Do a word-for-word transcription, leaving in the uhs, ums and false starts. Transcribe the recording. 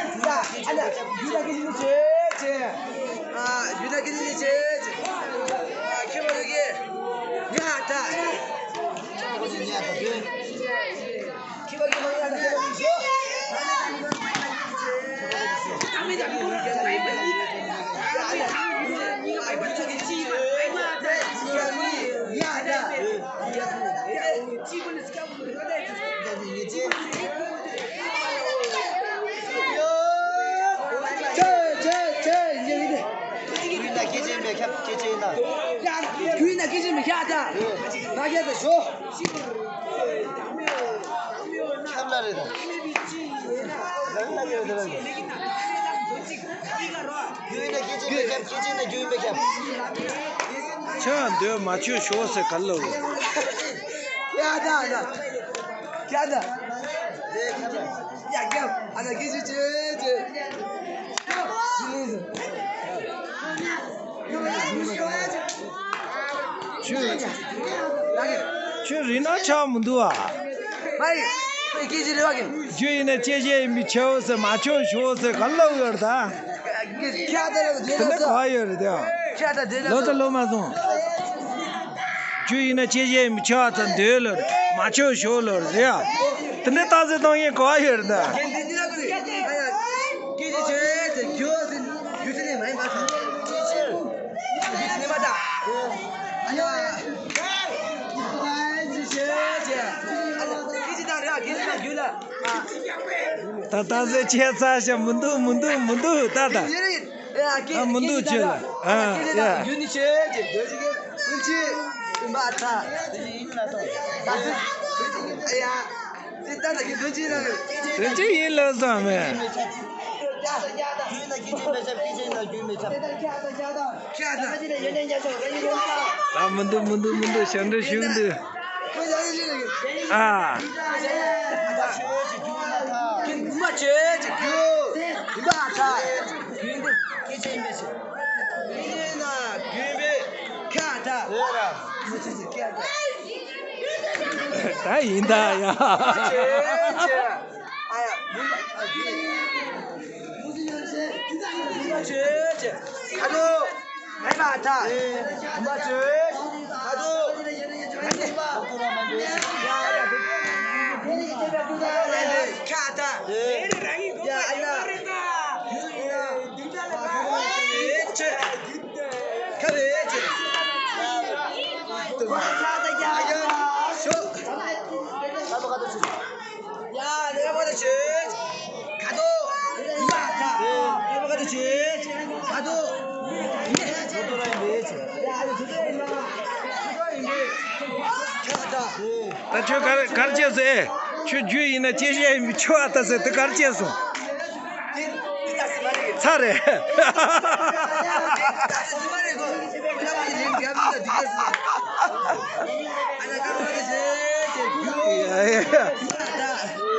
ཡ། ཨ་ན་རྒྱུ་ན་སྐད་ཆ་ནི་བྱེད་བྱེད། ཨ་རྒྱུ་ན་སྐད་ཆ་ནི་བྱེད་བྱེད། ཨ་ཁྱེད་མ་རེད་གི། ཡ་ད། ཁྱབ་ལ་རེད་ད། རང་ལ་རེད་ད། རྒྱུ་ཡིན་ན་སྐད་ཆ་མི་ཁྱབ། སྐད་ཆ་ཡིན་ན་རྒྱུ་མི་ཁྱབ། ཆོས་འདོད་མ་ཆོས་ཞོག་ཟེར་ག་ལ་འོ། ཡ་ད་ད། ཡ་ད། ཡ་ཁྱབ། ཨ་ད་སྐད་ཆ་ཆེ་ཆེ། ཁྱོད། ཁྱོད་རིག་སྣང་ཆགས་མི་འདུག་ཨ། མ་རེད། ཁོས་སྐད་ཆ་རེ་བ་གིན། རྒྱུ་ཡིན་ན་སྐྱེད་བྱེད་ཡིན་པས་ཁྱབ་ཟེར། མ་ཁྱབ་ཞོག་ཟེར་ག་ལབ་ཡོད་རེད་ད། ཁྱེད་ད་ལ་དེ་དེ་ལ་ནི་གོ་ཡོད་རེད་དེ། ཁྱེད་ད་དེ་ལ་ལོ་ད་ལོ་མ་སོང་། རྒྱུ་ཡིན་ན་སྐྱེད་བྱེད་ཡིན་པས་ཁྱབ་ད་འདོད་ལོ། མ་ཁྱབ་ཞོག་ལོ་རེད་ཡ། དེ་འདྲ་རྟགས་གསལ་གཏོང་ཡིན་གོ་ཡོད་རེད་ད། སྐད་ཆ་ཆེ་ཆེ་རྒྱུ་ཟེར་རྒྱུ་ཟེར་ནས་མ་ཡིན་པ་དང་། ཡིན་པ་དང་། ཨ་ཡ། ད་ལྟ་ཟེར་ཆེ་ཚ་ཞིག་མི་འདུག་མི་འདུག་མི་འདུག་ད་ད། ཨ་མི་འདུག་ཆེ་ལ། ཨ་ཡ། དོན་ཅི་ཡིན་ལབ་ཙང་མེད། ད་མི་འདུག་མི་འདུག་མི་འདུག་ཞབས་འདྲེན་ཞུ་འདུག་ཨ། ད་ཡིན་ད་ཡ། ད་ཁྱོད་གར་གར་བྱས་སོང་ཨེ། ཁྱོད་རྒྱུ་ཡིན་ན་སྐྱེད་བྱེད་ཡིན་པས་ཁྱབ་ཨ་ད་ཟེར་དེ་གར་བྱས་སོང་། ཚར་རེད། ཡ་ཡ།